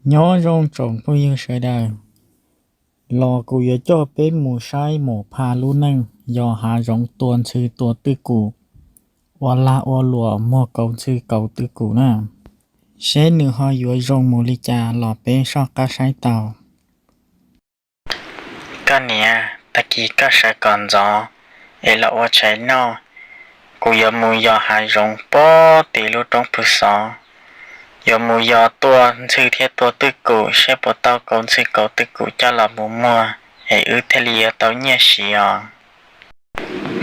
Nyob zoo tsoom phooj ywg sawv daws, los kuv yuav coj peb mus saib Maum Phaj lub neej yos hav zoov tua ntxhw tua twj kum, ua lag ua luam muag kauv ntxhw kauv twj kum na. Seb nws ho yuav zoo mus li cas los peb soj qab saib tau. Koj niam, tag kis koj sawv kom ntxov es los ua tshais noj. Kuv yuav mus yos hav zoov puag tim lub roob Phu Xov, yuav mus yos tua ntxhw thiab tua twj kum, seb puas tau kauv ntxhw kauv twj kum coj los mus muag, es wb thiaj li yuav tau nyiaj siv os.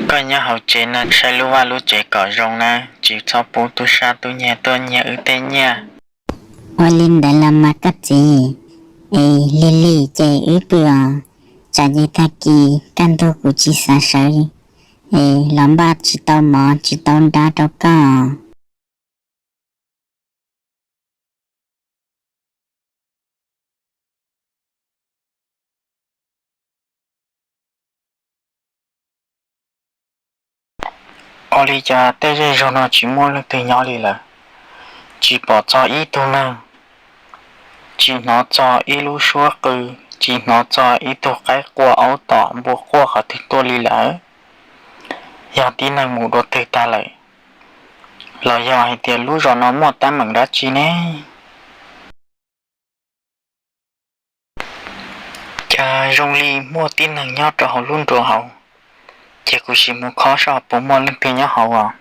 Koj nyob hauv tsev no saib lub vaj lub tsev kom zoo nawb, tsis txhob pub tub sab tub nyiag tuaj nyiag wb tej nyiaj. Ua li ntawd los mas koj txiv, es lig lig ces wb pw os, tsam ces tag kis kaj ntug kuv tsis xav sawv, es los npaj tsis tau mov tsis tau nrab rau koj. Ua li cas tej zej zog no tsis muaj leej twg nyob li lawm? Tsis pom txog ib tug neeg, tsis hnov txog ib lub suab qw, tsis hnov txog ib tug qaib qua aub tom npua quaj qhov twg tuaj li lawm. Yog tib neeg mus dua twg tag lawm, los yog hais tias lub zos no muaj teeb meem dab tsi ne? Cas zoo li muaj tib neeg nyob rau hauv lub nruas hauv, ces kuv sim mus khob seb puas muaj leej twg nyob hauv os.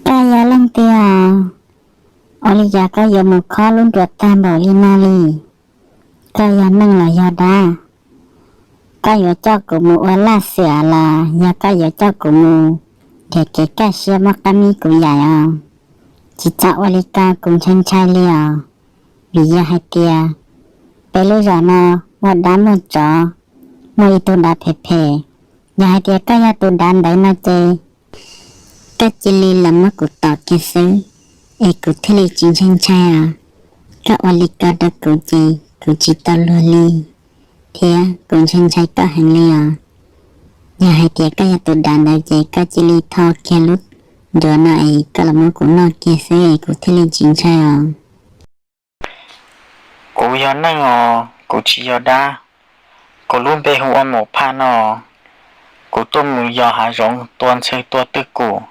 Koj yog leej twg os? Ua li cas koj yuav mus khob lub nruas tag npaum li no li? Koj yog neeg los yog dab? Koj yuav coj kuv mus ua laj xwm los yog koj yuav coj kuv mus nrhiav kev kaj siab muab qab mib kuv yaim os? Tsis txhob ua li ko, kuv ntshai ntshai li os. Vim yog hais tias peb lub zos no muaj dab muaj tsov, muaj ib tug dav phem phem. Yog hais tias koj yog tus dav ntawd no ces koj cia li los muab kuv tom kiag xwb, es kuv thiaj li tsis ntshai ntshai os. Koj ua li ko rau kuv ces kuv tsis tau luag li, thiab kuv ntshai ntshai koj heev li os. Yog hais tias koj yog tus dav ntawd ces koj cia li tho kiag lub nruas no es koj los muab kuv noj kiag xwb es kuv thiaj li tsis ntshai os. Kuv yog neeg os, kuv tsis yog dab. Kuv lub npe hu ua Maum Phaj no. Kuv tuaj mus yos hav zoov tua ntxhw tua twj kum,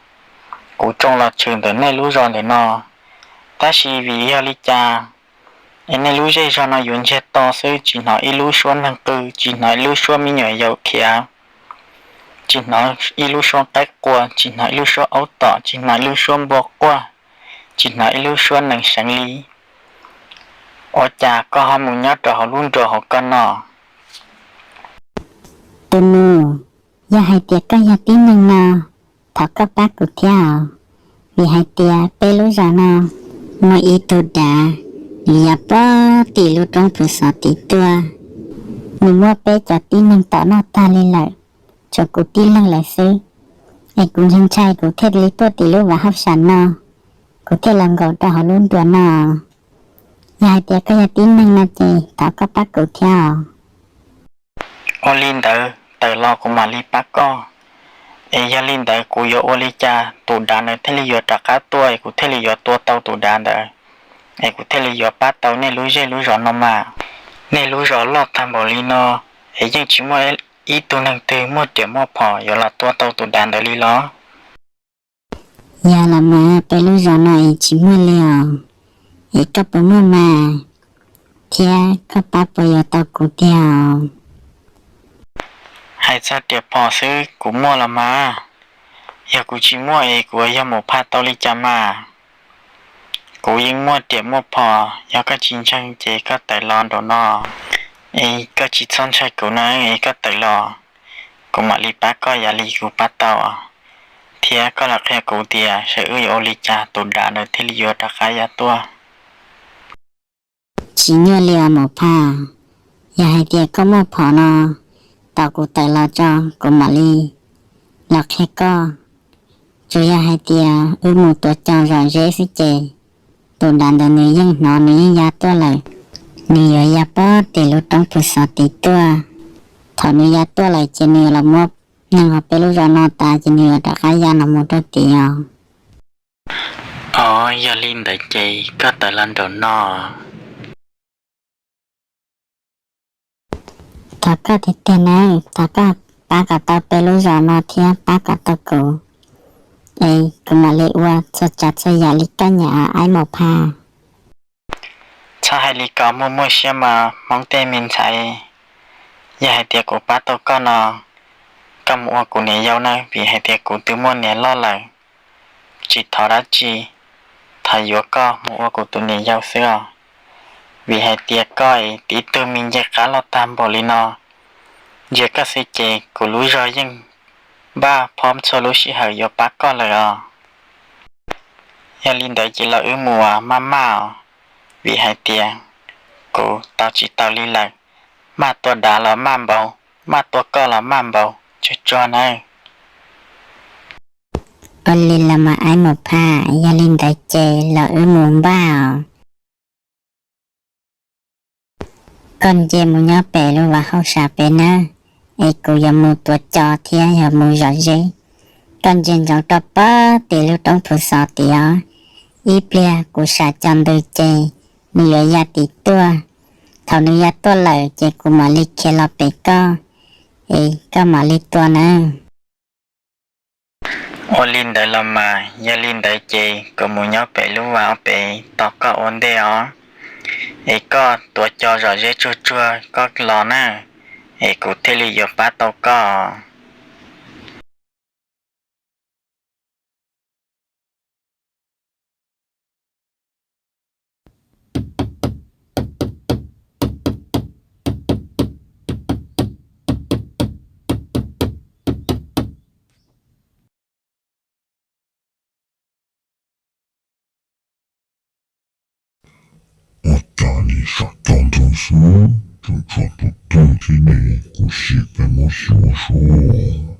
kuv tsoo los tshwm ntawm nej lub zos ntawm no. Tab sis vim yog li cas es nej lub zej zog no yuav ntsiag to xwb, tsis hnov ib lub suab neeg qw, tsis hnov ib lub suab me nyuam yaus khiav, tsis hnov ib lub suab qaib qua, tsis hnov ib lub suab aub tom, tsis hnov ib lub suab npua quaj, tsis hnov ib lub suab nees seev li. Ua cas koj ho mus nyob rau hauv lub nruas hauv koj no? Tus nus, yog hais tias koj yog tib neeg no, thov koj pab kuv thiab os. Vim hais tias peb lub zos no muaj ib tug dav, nws yog puag tim lub roob Phu Xov tid tuaj. Nws muab peb cov tib neeg tom noj tag li lawm, tshuav kuv tib leeg lawm xwb. Es kuv ntshai ntshai kuv thiaj li tuaj tim lub vaj hauj sam no, kuv thiaj los nkaum rau hauv lub nruas no. Yog hais tias koj yog tib neeg no ces thov koj pab kuv thiab os. Ua li ntawd tawm los kuv mam li pab koj. Es yog li ntawd kuv yuav ua li cas tus dav ntawd thiaj li yuav rov qab tuaj es kuv thiaj li yuav tua tau tus dav ntawd, es kuv thiaj li yuav pab tau nej lub zej lub zos no mas? Nej lub zos loj tag npaum li no, es yeej tsis muaj ib tug neeg twg muaj riam muaj phom yuav los tua tau tus dav ntawd li los? Yog los mas, peb lub zos no es tsis muaj li os. Es koj puas muaj mas, thiab koj pab puas yuav tau kuv tiag os? Hais txog riam phom xwb kuv muaj los mas. Yog kuv tsis muaj es kuv yog Maum Phaj tau li cas mas? Kuv yeej muaj riam muaj phom, yog koj tsis ntseeg ces koj tawm los nraum no, es koj tsis txhob ntshai kuv na, es koj tawm los, kuv mam li pab koj yam li kuv pab tau, thiab koj los qhia kuv tias seb wb yuav ua li cas tus dav ntawd thiaj li yuav rov qab ya tuaj. Tsis nyuaj li os Maum Phaj, yog hais tias koj muaj phom no, tos kuv tawm los tso, kuv mam li los qhia koj. Tsuas yog hais tias wb mus tuav cos zom zeb xwb ces tus dav ntawd nws yeej hnov, nws yeej ya tuaj lawm. Nws yuav ya puag tim lub roob Phu Xov tid tuaj. Thaum nws ya tuaj lawm ces nws yuav los muab Nws ua peb lub zos no tas ces nws yuav rov qab ya no mus rau tim os. Os, yog li ntawd ces koj tawm los nraum no. Thov koj tiag tiag nawb, thov koj pab kom tau peb lub zos no thiab pab kom tau kuv, es kuv mam li ua txhua tsav txhua yam li koj nyiam, Aib Maum Phaj. Txhob hais li ko, muaj muaj siab mas Hmoob tej me ntxhais. Yog hais tias kuv pab tau koj no, koj mus ua kuv niam yau nawb, vim hais tias kuv twb muaj niam loj lawm. Tsis thov dab tsi, thov yuav koj mus ua kuv tus niam yau xwb os. Vim hais tias koj tib tug me nce qab los tag npaum li no, ntsia koj xwb ces kuv lub zog yeej npaj phob txhua lub sij hawm yuav pab koj lawm os. Yog li ntawd ces los wb mus maj maj os, vim hais tias kuv tau tsis tau li lawm. Maj tua dav los maj npaum, maj tua koj los maj npaum, tsuag tsuag nawb. Ua li los mas Aib Maum Phaj, yog li ntawd ces los wb mus npaj os. Koj nce mus nyob pem lub vaj hauj sam pem nawb, es kuv yuav mus tuav cos thiab yuav mus zom zeb. Koj ntsia ntsoov rau pem tim lub roob phuv xov tid os. Ib pliag kuv sam cov ntws ces nws yuav ya tim tuaj. Thaum nws ya tuaj lawm ces kuv mam li khiav los pem koj, es koj mam li tua nawb. Ua li ntawd los mas, yog li ntawd ces kuv mus nyob pem lub vaj pem tos koj ua ntej os. Es koj tuav cos zom zeb tsuag tsuag koj los na, es kuv thiaj li yuav pab tau koj. Ua cas nim sam cov ntawd xwb, tseem tshuav tus twg thiab ne, kuv sim peb muab xyuas seb.